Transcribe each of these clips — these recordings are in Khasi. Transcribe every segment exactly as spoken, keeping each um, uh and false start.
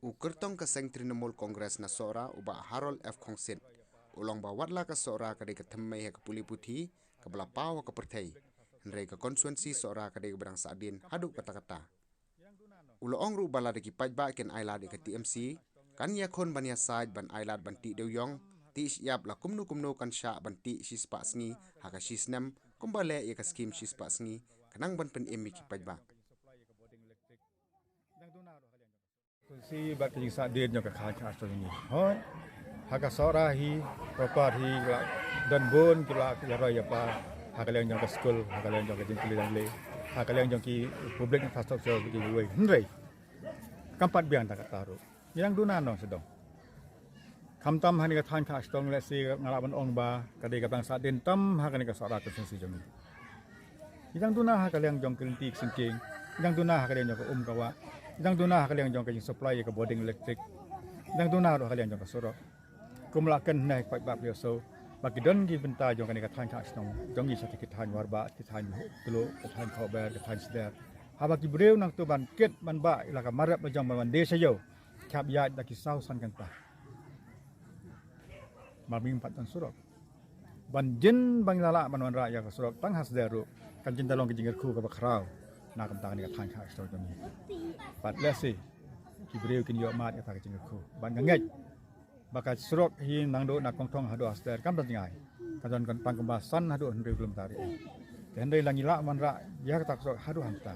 U kyrtong ka seng Trinamool Congress na Sohra, u Bah Harold F Khongsit, u la ong ba wat la ka Sohra ka dei ka thymmei ha ka pule puthi kaba la paw ha ka pyrthei, hynrei ka konstituensi Sohra ka dei kaba dang sahdien haduh katta katta. U la ong ruh ba lada ki paidbah kin ailad ïa ka T M C, kan ïakhun ban ïasaid ban ailad ban tih dewïong, tih shyiap, la kumno kumno kan shah ban tih shispah sngi ha ka shisnem, kumba leh ïa ka skhim shispah sngi, khnang ban pynim ïa ki paidbah. Konstituensi bad ka jingsahdien jong ka khañ khañ shnong jong ngi. Hooid. Ha ka Sohra hi, proper hi, la don bun ki la ïa roi ïa par ha ka liang jong ka skul, ha ka liang jong ka jingpule jingpule, ha ka liang jong ki public infrastructure kiwei kiwei. Hynrei kam pat biang da kata ruh. Ngi dang duna nong sdang. Khamtam ha kane ka thaiñ Khah Shnong, lehse nga lah ban ong ba ka dei kaba dang sahdien tam ha kane ka Sohra konstituensi jong ngi. Ngi dang duna ha ka liang jong ki lynti ki syngkien, ngi dang duna ha ka liang jong ka um ka wah, ngi dang duna ha ka liang jong ka jingsupply ïa ka bording elektrik, ngi dang duna ruh ha ka liang jong ka surok. Kum la kynnoh ïa ki paidbah phi ïohsngew ba ki don ki bynta jong kane ka thaiñ Khah Shnong jong ngi, sha ki thaiñ Warbah, ki thaiñ Tluh, ki thaiñ Khawber, ki thaiñ Sder. Haba ki briew nangto ban kit ban bah ïa la ka mar rep la jong ban wan die sha ïew, ki hap ïaid da ki saw san kynta. Ba ngim pat don surok. Ban jin ba ngi la lah ban wanrah ïa ka surok tang ha Sder ruh, kan jin da long ka jingkyrkhu kaba khraw na ka bynta kane ka thaiñ Khah Shnong jong ngi. Bad lehse ki briew kin ïoh mad ïa kata ka jingkyrkhu. Bad nga ngeit ba ka surok hi naduh na Kongthong haduh ha Sder kam don jngai. Ka don kan tang kumba san haduh hynriew kilometer ri. Te hynrei la ngi lah wanrah ïa kata ka surok haduh hangta,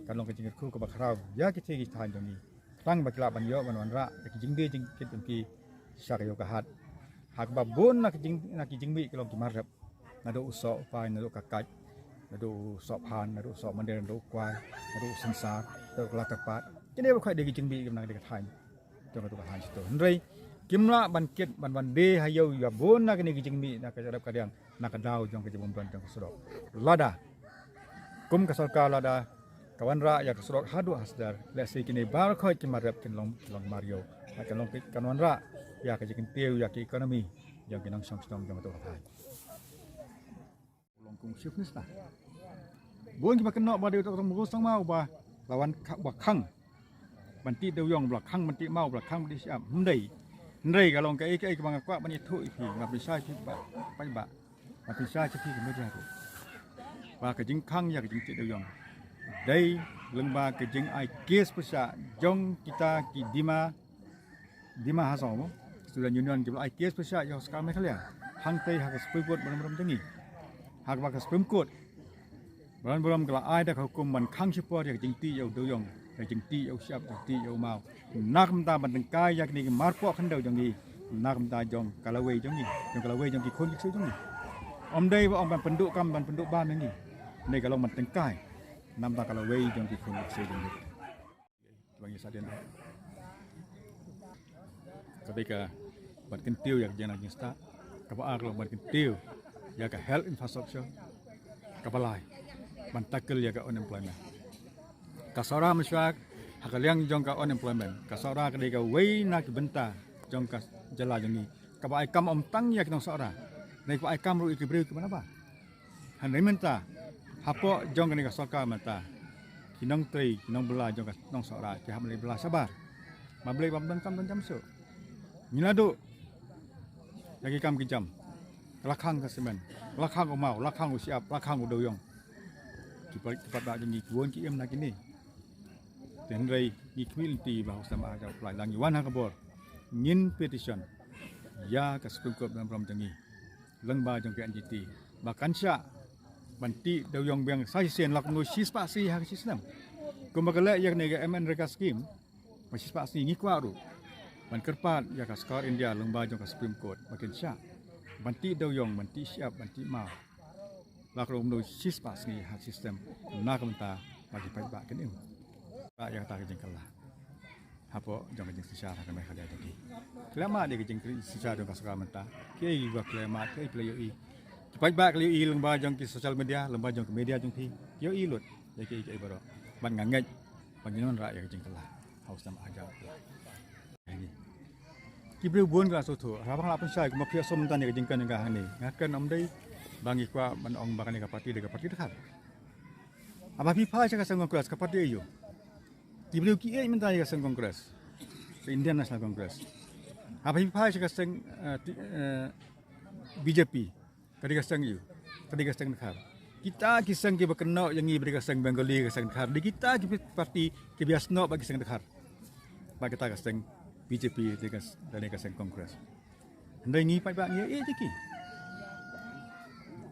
kan long ka jingkyrkhu kaba khraw ïa kitei ki thaiñ jong ngi. Tang ba ki lah ban ïoh ban wanrah ïa ki jingdie jingkit jong ki sha ka ïew ka hat. Ha kaba bun na ki jing, na ki jingmih ki long ki mar rep. Naduh u soh u pain, naduh ka kait, naduh u soh phan, naduh u soh mander, naduh u kwai, naduh u synsar, naduh ka la kyrpad. Kine baroh dei ki jingmih ki na ka dei ka thaiñ jong katu ka thaiñ shatu. Hynrei kim lah ban kit ban wan die ha ïew ïa bun na kine ki jingmih na ka rep ka riang, na ka daw jong ka jingbymdon jong ka surok. Lada kum ka sorkar lada ka wanrah ïa ka surok haduh ha Sder, lehse kine baroh ki mar rep kin long, kin long mar ïew. Kan long, kan wanrah ïa ka jingkyntiew ïa ka economy jong ki nongshong shnong jong katu ka thaiñ. U long kum u Chief Minister. Bun kiba kynnoh ba dei u Doctor Mungku Sangma uba la wan kha-, uba khang ban tih dewïong, uba la khang ban tih maw, uba la khang ban tih shyiap. Hynrei, hynrei ka long kaei kaei kaba nga kwah ban ïathuh ïa phi, nga pynshai phi ba, ba, ba, nga pynshai phi ka media ruh. Ba ka jingkhang ïa ka jingtih dewïong dei lyngba ka jingai case pyrshah jong kita ki Dima, Dima Hasao mo, Student Union, kiba la ai case pyrshah ïa ka sorkar Meghalaya hangtei ha ka Supreme Court barim barim jong ngi. Ha kaba ka Supreme Court barim barim ka la ai da ka hukum ban khang shipor ïa ka jingtih ïa u dewïong, ïa ka jingtih ïa u shyiap, jingtih ïa u maw, na ka bynta ban tyngkai ïa kine ki marpoh khyndew jong ngi, na ka bynta jong ka lawei jong ngi, jong ka lawei jong ki khun ki ksew jong ngi. Ym dei ba ong ban pynduh kam, ban pynduh bam ïa ngi. Hynrei ka long ban tyngkai na ka bynta ka lawei jong ki khun ki ksew jong ngi. Ba ngi sahdien. Ka dei ka ban kyntiew ïa ka jingïalang jingstad. Kaba ar ka long ban kyntiew ïa ka health infrastructure. Kaba lai ban tackle ïa ka unemployment. Ka Sohra mynshwa ha ka liang jong ka unemployment, ka Sohra ka dei kawei na ki bynta jong ka jylla jong ngi kaba ai kam ym tang ïa ki nong Sohra, hynrei kaba ai kam ruh ïa ki briew kiba na bar. Hynrei mynta hapoh jong kane ka sorkar mynta, ki nongtrei, ki nongbylla jong ka nong Sohra ki hap ban leit bylla shabar. Ba Blei ba ym don kam don jam shuh. Ngi naduh ïa ki kam ki jam, ka la khang ka cement, ka la khang u maw, la khang u shyiap, la khang u dewïong. Ki pat, ki paidbah jong ngi ki bun ki im na kine. Te hynrei ngi khmih lynti ba ha u snem ar hajar arphew lai la ngi wan ha ka bor, ngin petition ïa ka Supreme Court barim barim jong ngi, lyngba jong ka N G T, ba kan shah ban tih dewïong biang sa shisien, la kumno shispah sngi ha ka shisnem. Kumba ka leh ïa kane ka MGNREGA scheme ba shispah sngi, ngi kwah ruh ban kyrpad ïa ka sorkar India lyngba jong ka Supreme Court ba kin shah ban tih dewïong, ban tih shyiap, ban tih maw, la kumno shispah sngi ha ka shisnem, na ka bynta ba ki paidbah kin im. Ba ïa kata ka jingkylla hapoh jong ka jingsynshar ha ka Meghalaya jong ngi. Khlem ma dei ka jingsynshar jong ka sorkar mynta, kiei kiba khlem ma, kiei phi la ïohi, ki paidbah ki la ïohi lyngba jong ki social media, lyngba jong ki media jong phi, ki ïohi lut ïa kiei kiei baroh. Bad nga ngeit ba ngin wanrah ïa ka jingkylla ha u snem ar hajar arphew lai. Ki briew bun ki la sngewthuh, haba nga la pynshai kumba phi ïohsngew mynta ïa ka jingkren jong nga hangne, nga kren ym dei ba ngi kwah ban ong ba kane ka party dei ka party dkhar. Haba phi phai sha ka seng Congress, ka party aïu? Ki briew ki ïeit mynta ïa ka seng Congress, ka Indian National Congress. Haba phi phai sha ka seng, eh, ti- eh, B J P, ka dei ka seng ïew, ka dei ka seng dkhar. Kita ki seng kiba kynnoh ïa ngi ba dei ka seng Bengali, ka seng dkhar, dei kita ki party kiba ïasnoh bad ki seng dkhar. Bad kita ka seng B J P, dei ka s- dei ka seng Congress. Hynrei ngi paidbah ngi ïeit ïa ki.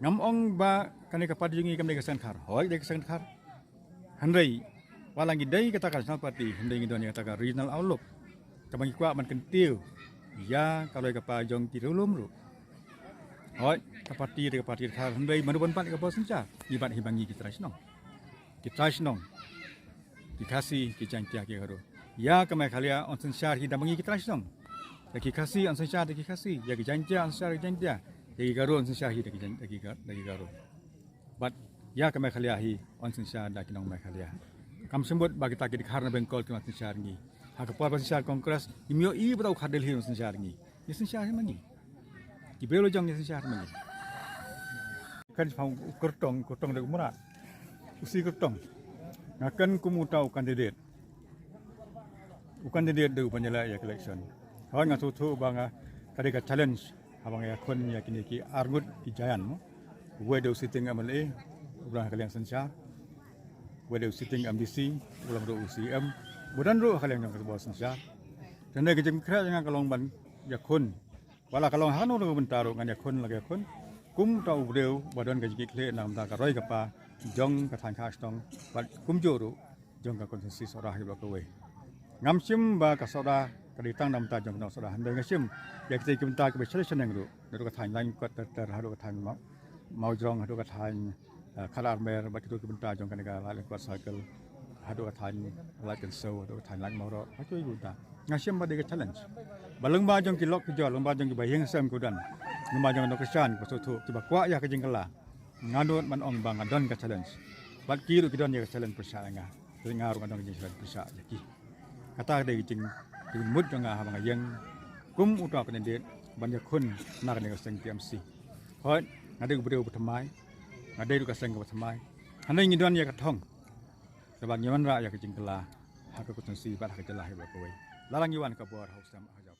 Ngam ong ba kane ka party jong ngi kam dei ka seng dkhar. Hooid, dei ka seng dkhar. Hynrei wat la ngi dei kata ka national party, hynrei ngi don ïa kata ka regional outlook, kaba ngi kwah ban kyntiew ïa ka roi ka par jong ki riewlum ruh. Hooid, ka party dei ka party dkhar, hynrei mano ban bat ïa ka bor synshar? Ngi bat hi ma ngi ki trai shnong. Ki trai shnong, ki Khasi, ki Jaiñtia, ki Garo. Ïa ka Meghalaya yn synshar hi da ma ngi ki trai shnong. Ïa ki Khasi yn synshar da ki Khasi, ïa ki Jaiñtia yn synshar da ki Jaiñtia, ïa ki Garo yn synshar hi da ki Jaiñ- da ki Ga- da ki Garo. Bad ïa ka Meghalaya hi yn synshar da ki nong Meghalaya. Kam shym mut ba kita ki dkhar na Bengal kin wan synshar ngi. Ha ka por ba synshar Congress, ngim ïohi ba u dkhar Delhi un synshar ngi. Ngi synshar hi ma ngi. Ki briew la jong ngi synshar hi ma ngi. Kan shipang u kyrtong, kyrtong da u mrad. U C Kyrtong. Nga kren kum uta u candidate. U candidate da u ban ïaleh ïa ka election. Hooid, nga sngewthuh ba nga ka dei ka challenge. Haba nga ïakhun ïa kine ki arngut ki giant mo. Uwei dei u sitting M L A, u ba don ha ka liang synshar. Uwei dei u sitting M D C, u long ruh u C M. U ba don ruh ha ka liang jong ka bor synshar. Te hynrei ka jingkhreh jong nga ka long ban ïakhun. Wat la ka long hano ruh ka bynta ruh ngan ïakhun la ka ïakhun. Kum uta u briew ba don ka jingkitkhlieh na ka bynta ka roi ka par jong ka thaiñ Khashnong bad kumjuh ruh jong ka konstituensi Sohra hi baroh kawei. Ngam shim ba ka Sohra ka dei tang na bynta jong ka Sohra, hynrei nga shim ïa kita ki bynta kiba sha shaneng ruh, naduh ka thaiñ Laitkot ter ter haduh ka thaiñ Ma- Mawjrong, haduh ka thaiñ, eh, Khatarmer, bad kito ki bynta jong kane ka Laitkot Circle, haduh ka thaiñ Laitkynsew, haduh ka thaiñ Laitumrot, ha kito ki bynta. Nga shim ba dei ka challenge. Ba lyngba jong ki lok ki jor, lyngba jong kiba ïeng sem ki u don, lyngba jong ki nongkyrshan kiba sngewthuh, kiba kwah ïa ka jingkylla, nga nud ban ong ba nga don ka challenge. Bad ki ruh ki don ïa ka challenge pyrshah ïa nga. Te nga ruh nga don ka jingchallenge pyrshah ïa ki. Kata ka dei ka jing- ka jingmut jong nga haba nga ïeng kum uta u candidate ban ïakhun na kane ka seng T M C. Hooid, nga dei u briew uba thymmai, nga dei ruh ka seng kaba thymmai. Hynrei ngi don ïa ka thong kaba ngi wanrah ïa ka jingkylla ha ka konstituensi bad ha ka jylla hi baroh kawei. La la ngi wan ka bor ha u snem ar hajar